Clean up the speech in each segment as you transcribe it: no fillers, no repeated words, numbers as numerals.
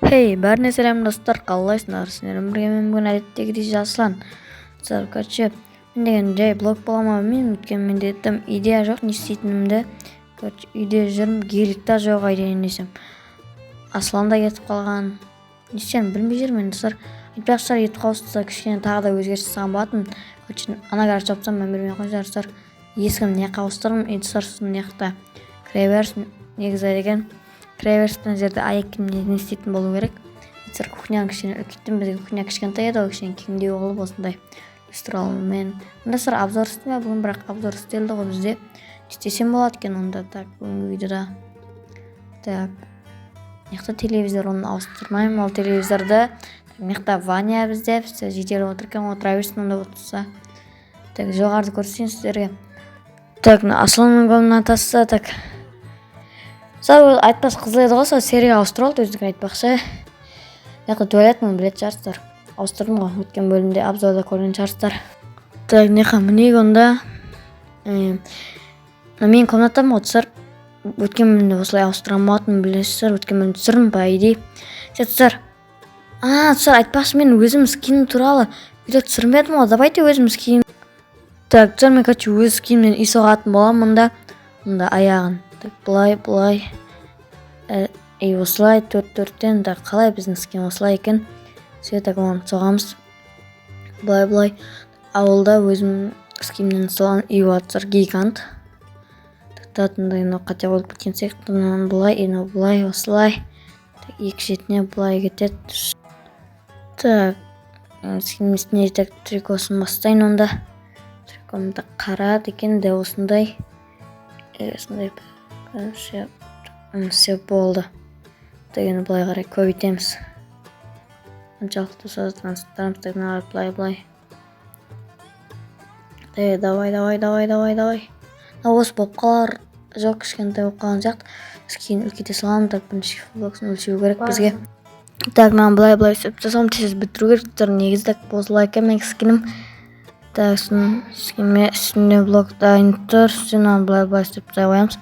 Хей, бәріне сәлем, достар, қалайсыңдар? Сіздермен бірге мен бүгін әдеттегідей Жасұлан. Достар, короче, мен деген жай блог бола ма білмеймін, өйткені менде тым идея жоқ, не істейтінімді. Короче, үйде жүрмін, гелик та жоқ айдайын десем. Аслан да кетіп қалған. Не істерімді білмей жүрмін, достар. Айтпақшы, достар, кетіп қалса кішкене тағы да өзгеріс жасаған болатынмын. Короче, ана гараж жапсам, мән бермей қойыңыздар, достар. Есігін мына жаққа ауыстырдым, и достар, сосын мына жақта кіреберіс негізі деген кіреберіс мына жерде аяқ киім не істейтін болу керек. Достар, кухняны кішкене үлкейттім, бізге кухня кішкентай еді ғой, кішкене кеңдеу қылып осындай люстралмен. Мында, достар, обзор істеме бүгін, бірақ обзор істелді ғой бізде. Не істесем болады екен онда? Так, бүгінгі видеода, так, мына жақта телевизор, оны ауыстырмаймын ол телевизорды. Мына жақта Ваня бізде, все жедел отыр екен, отыра берсін онда отырса. Так, жоғарыда көрсетейін сіздерге. Так, мына Асланның комнатасы. Так, сол айтпас қызыл еді ғой, сол серіге ауыстырып алды өзінікін. Айтпақшы, мына жақта туалет, оны білетін шығарсыздар, ауыстырдым ғой өткен бөлімде, обзорда көрген шығарсыздар. Так, мына жаққа мінейік онда. Мына менің комнатам ғой, достар. Өткен бөлімде осылай ауыстырған болатынмын, білесіздер, өткен бөлімде түсірдім, по идее. Все, достар, а, достар, айтпақшы, мен өзім скин туралы видео түсірмедім ғой, давайте өзім скин. Так, достар, мен, короче, өз скинімнен үй соғатын боламын мұнда. Мұнда аяғын так былай, былай, и осылай төрт төрттен. Так, қалай біздің скин осылай екен. Все, так, оны соғамыз былай, былай. Ауылда өзім скинімнен салған үй болады, достар, гигант. Так, мындай, мынау қате болып кеткен сияқты. Мынаны былай и мынау былай, осылай. Так, екі шетіне былай кетеді. Так, скиннің үстіне, так, трикосын бастайын онда. Трикомды қара екен де, осындай, осындай. Все, все, болды. Так, енді былай қарай көбейтеміз қаншалықты созып. Так, мына былай, былай. Давай, давай, давай, давай, давай. Мынау осы болып қалар, жоқ, кішкентай болып қалған сияқты. Кейін үлкейте саламын. Так, бірінші футболкасын өлшеу керек бізге. Так, мынаны былай, былай істеп тастасам, тез бітіру керек, достар, негізі. Так, осылай екен менің скинім. Так, сосын скиніме үстінде блок дайын тұр. Үстіне мынаны былай, былай істеп тастай қоямыз.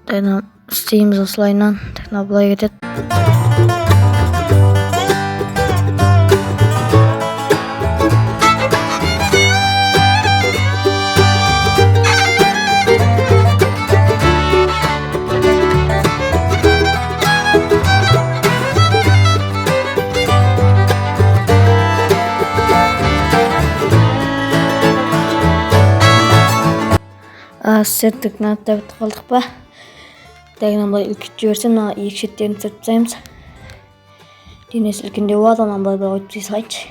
Так, мынаны істейміз осылайынан. Так, мынау былай кетеді. Сеттік, мынаны да бітіп қалдық па? Так, мынаны былай үлкейтіп жіберсем, мына екі шеттерін түсіріп тастаймыз, денесі үлкендеу болады. Ананы былай, былай қойып тастай салайыншы.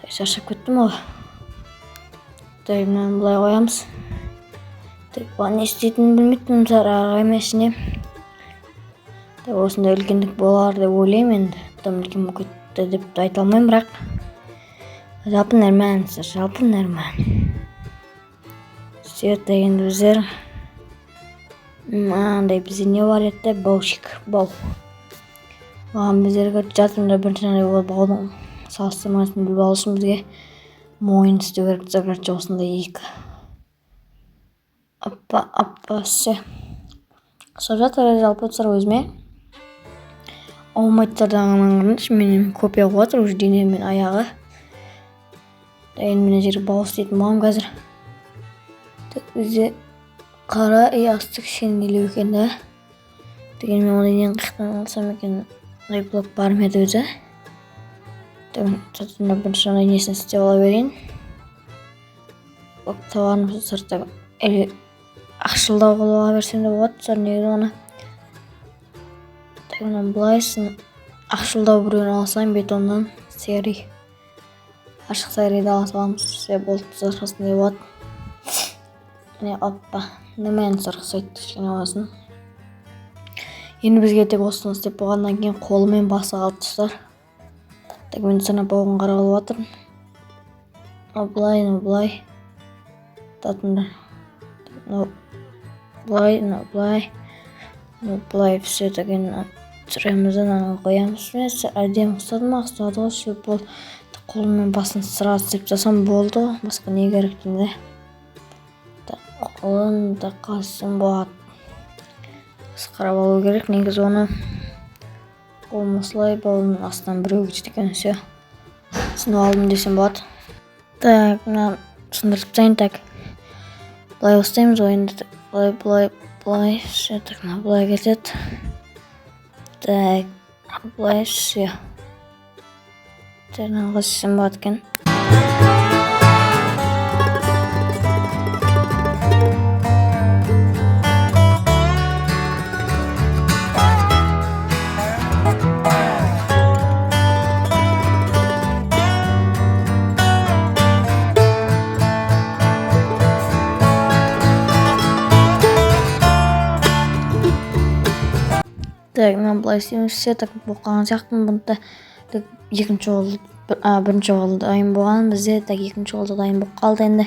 Так, шаршап кеттім ғой. Так, мынаны былай қоямыз. Так, бұған не істейтінімді білмейтінмін, ары қарай ішіне. Так, осындай үлкендік болар деп ойлаймын. Енді тым үлкен болып кетті деп те айта алмаймын, бірақ жалпы нормально, жалпы нормально. Все, енді біздер мынандай, бізде не бар еді да, баушик, бау. Оған біздер жатырмын. Бірінші мынандай баудың салыстырмасын біліп алу үшін бізге мойын істеу керек. Короче, осындай екі. Аппа, аппа, все, ұқсап жатыр. Жалпы, достар, өзіме алмайтардан қараңдаршы, менен копия болып жатыр уже дене мен аяғы. Енді мына жерге бау істейтін боламын қазір. Так, бізде қара и асты кішкене нелеу екен да. Дегенмен оны неден, қаяқтан алсам екен? Мындай блок бар ма еді өзі? Так, бірінші мындай несін істеп ала берейін. Блок табармыз, достар, или ақшылдау қылып ала берсем де болады, достар, негізі оны. Так, мынаны былай, ақшылдау біреуін ала салайын, бетоннан серый, ашық серыйді ала саламыз. Все, болды, достар, осындай болады. Міне, оппа, нормально, достар, ұқсайды кішкене болсын. Енді бізге тек осыны істеп болғаннан кейін қолы мен басы қалды, достар. Так, мен жаңа бауын қарап алып жатырмын. Мынау былай, мынау былай, мынау былай, мынау былай, мынау былай. Все, так, енді түсіреміз да, мынаны қоямыз. Міне, әдемі ұқсады ма? Ұқсады ғой. Все, болды. Қолы мен басын сразу істеп тастасам болды ғой, басқа не керек деймін да. Қолын да қалсам болады, қарап алу керек негізі оны. Қолым осылай, балының астынан біреу кетеді екен, все. Сынып алдым десем болады. Так, мына сындырып тастайын, так. Былай бастаймыз ғой енді. Былай, былай, былай, все, так, мына былай кетеді. Так, былай, все. Так, мынаны қалай істесем болады екен? Так, мынаны былай істейміз, все, так, болып қалған сияқтымын. Бұны да, так, екінші қол, бірінші қол дайын болған бізде, так, екінші қол да дайын болып қалды енді.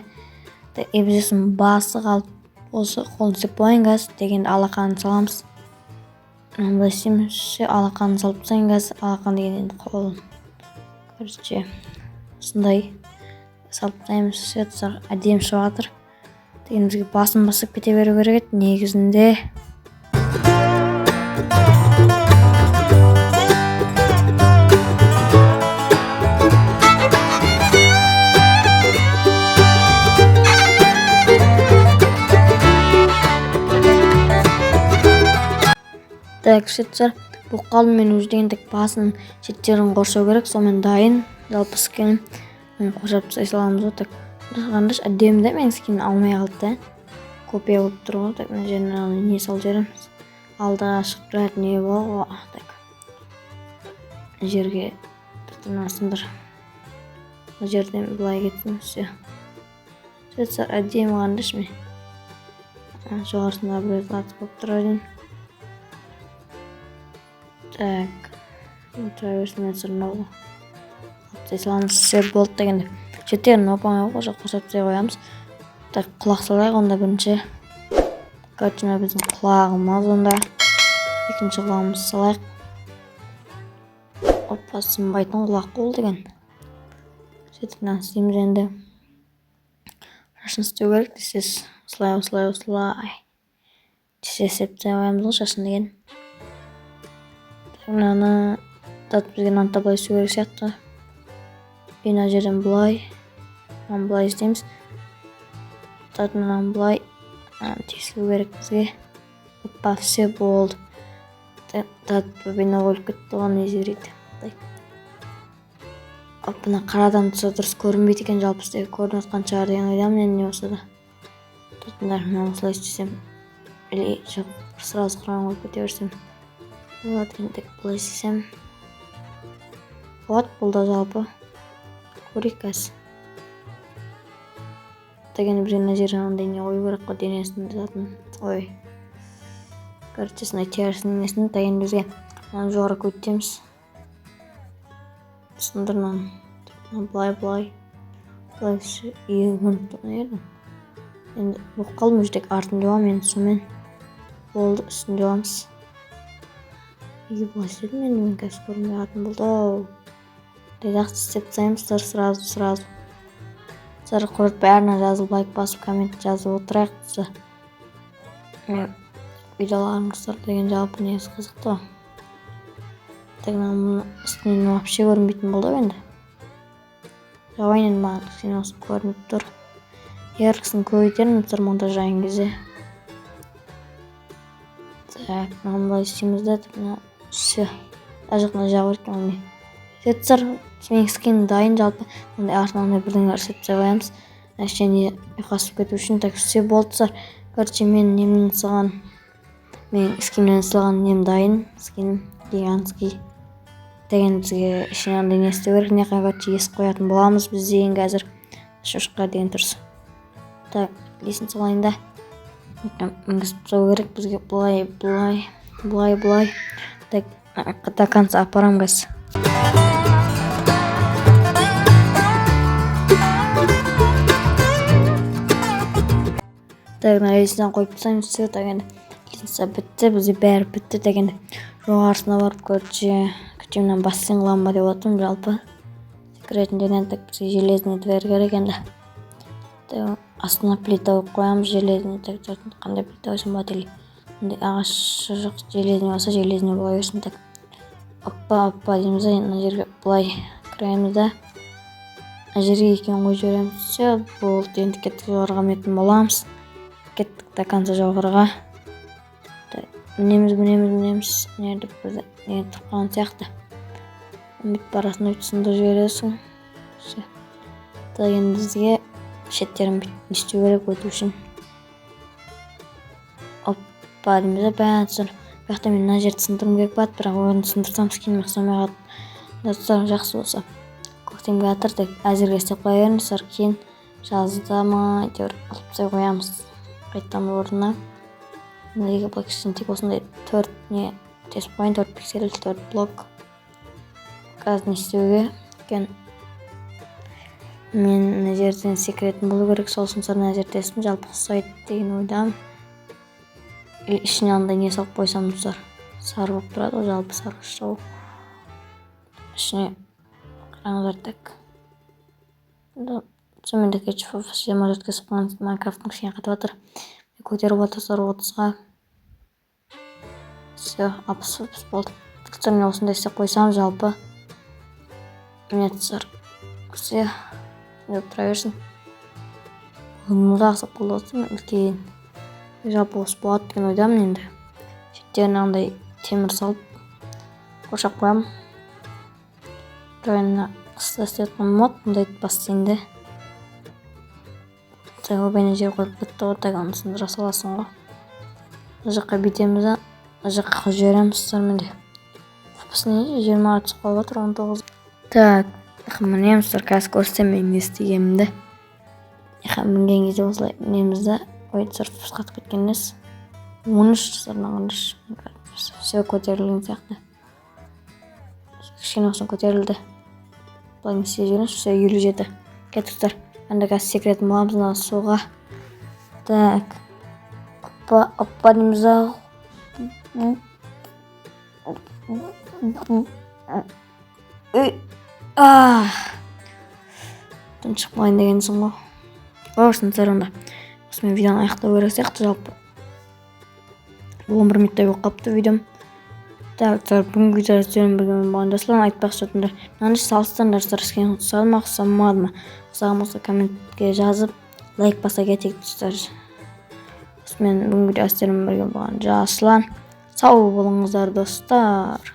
Так, и бізде соның басы қалды. Осы қолын істеп болайын қазір дегенде алақанын саламыз. Мынаны былай істейміз, все, алақанын салып тастайын қазір. Алақан деген енді қолын. Короче, осындай салып тастаймыз, все, достар, әдемі шығып жатыр. Деген бізге басын басып кете беру керек еді негізінде. Так, все, достар, болып қалдым мен уже деген. Так, басын шеттерін қоршау керек, сонымен дайын. Жалпы скин қоршап тастай саламыз ғой. Так, қараңдаршы, әдемі да, менің скинім алмай қалды да. Копия болып тұр ғой. Так, мына жеріне не салып жібереміз? Алдыға шығып тұратын не болады ғой. Так, мына жерге мына сындыр. Мына жерден былай кетсін, все. Все, достар, әдемі, қараңдаршы, міне. Жоғарысында бір зат болып тұр один. Так, тұра берсін, мен мынау алып тастай саламыз, все, болды дегенде. Шеттерін оп оңай ғой, қоршап тастай қоямыз. Так, құлақ салайық онда бірінші. Короче, мына біздің құлағымыз онда. Екінші құлағымызды салайық. Опа, сынбайтын құлақ қой ол деген. Сөйтіп мынаны істейміз енді. Шашын істеу керек десез, осылай, осылай, осылай. Тез істеп тастай қоямыз ғой шашын деген. Мынаны зат бізге мынаны да былай істеу керек сияқты. И мына жерден былай, мынаны былай істейміз. Зат мынаны былай тесілу керек бізге. Опа, все, болды. Зат бина өліп кетті ғой, не жібереді. Оп, мына қарадан түсі дұрыс көрінбейді екен, жалпы сізге көрініп жатқан шығар деген ойдамын енді, не болса да. Тұтындар, мынаны осылай істесем, или жоқ, сразу қараңғы болып кете берсем болады екен. Так, былай істесем болады, бұл да жалпы көрейік қазір. Так, енді бізге мына жерге мынандай не қою керек қой, денесінің затын. Ой, короче, сондай терісінің несін. Так, енді бізге мынаны жоғары көтереміз. Сындыр мынаны. Былай, былай, былай, иығы көрініп тұр мына жерден. Енді болып қалдым уже, тек артын жуамын енді, сонымен болды, үстін жуамыз. Неге былай істедім енді, мен қазір көрінбей қалатын болды ау. Жақсы істеп тастаймыз, достар, сразу, сразу. Достар, құрт бәріне жазылып, лайк басып, коммент жазып отырайық. Достар, видеоларыңыздар деген жалпы негізі қызықты ғой. Так, мына үстінен вообще көрінбейтін болды ғой енді. Жабайын енді, маған кішкене осы көрініп тұр. Яркісін көбейтермін, достар, монтаж кезде. Так, мынаны былай істейміз да, мына все. Ар жағына жабу керек екен, міне. Достар, менің скинім дайын жалпы. Мындай артынан мындай бірдеңелер істеп тастай қоямыз. Кішкене ұйқасып кету үшін. Так, все, болды, достар. Короче, мен немнен салған, менің скинімнен салған нем дайын. Скинім гигантский. Деген бізге ішіне андай не істеу керек. Мына жаққа, короче, есік қоятын боламыз біз деген қазір. Шошқа деген дұрыс. Так, лестница салайын да. Мінгізіп тастау керек бізге былай, былай, былай, былай. Так, до конца апарамын қазір. Так, мына лестницаны қойып тастаймыз, все. Так, енді лестница бітті, бізде бәрі бітті. Так, енді жоғарысына барып, короче, мынаны бассейн қыламын ба деп отырмын жалпы. Секіретін жерден. Так, бізге железный дверь керек енді. Так, астына плита қойып қоямыз железный. Так, қандай плита қойсам болады? Или мындай ағаш жоқ, железный болса, железный бола берсін. Так, Оппа, оппа дейміз да, мына жерге былай кіреміз да, мына жерге екеуін қойып жібереміз. Все, болды. Енді кеттік, жоғарыға мінетін боламыз. Кеттік до конца жоғарыға. Мінеміз, мінеміз, мінеміз. Мына жерде бір не тұрып қалған сияқты. Бүйтіп барасың да, бүйтіп сындырып жібересің. Все. Так, енді бізге шеттерін бүйтіп не істеу керек өту үшін? Оппа дейміз да, бәрін түсір. Бұл жақта мен мына жерді сындыруым керек болады, бірақ оны сындырсам, скинім ұқсамай қалады. Достар, жақсы болса, көктем келе жатыр, тек әзірге істеп қоя беріңіздер. Кейін жазда ма, әйтеуір алып тастай қоямыз қайтадан орнына. Мына былай кішкене, тек осындай төрт не тесіп қояйын, төрт пиксель, төрт блок. Қазір не істеуге екен? Мен мына жерден секіретін болу керек, сол үшін мына жерді тестім. Жалпы ұқсайды деген ойдамын. Или ішіне андай не салып қойсам, достар, сары болып тұрады ғой жалпы, сарғыштау ішіне. Қараңыздар, так, сонымен де 24-ке түсіп қалған. Майнкрафттың кішкене қатып жатыр. Көтеріп жатырсыздар 30-ға. Все, 60 болды. Достар, мен осындай істеп қойсам, жалпы, міне, достар, все болып тұра берсін. Ұзақ болды, үлкен. Жалпы осы болады деген ойдамын. Енді шеттеріне андай темір салып қоршап қоямын. Бірақ енді қыста істеп жатқан мод бұндай бассейнді ойбай, жер қойып кетті ғой. Так, оны сындыра саласың ғой. Мына жаққа бүйтеміз да, мына жаққа қойып жібереміз. Достар, менде не, 20-ға түсіп қалып жатыр, 19. Так, мінеміз, достар, қазір көрсетемін мен не істегенімді. Мінген кезде осылай мінеміз да. Ой, достар, қатып кеткен емес. 13, достар, мына қараңдаршы. Все, көтерілген сияқты, кішкене болсын көтерілді. Былай не істеп жібереміз. Все, 57. Кеттік, достар, енді қазір секіретін боламыз мына суға. Так, оппа, оппа дейміз да. Үй, тұншығып қалайын дегенсің ғой. Достар, онда осымен видеоны аяқтау керек сияқты. Жалпы 11 минуттай болып қалыпты видеом. Так, достар, бүгінгі видеода сіздермен бірге мен болған Жасұлан. Айтпақшы, өтіңдер, мынаны салыстырыңдар, достар, скин ұқсады ма, ұқсамады ма? Ұқсаған болса, комментке жазып, лайк баса кетейік, достар. Осымен бүгінгі видео сіздермен бірге болған Жасұлан. Сау болыңыздар, достар.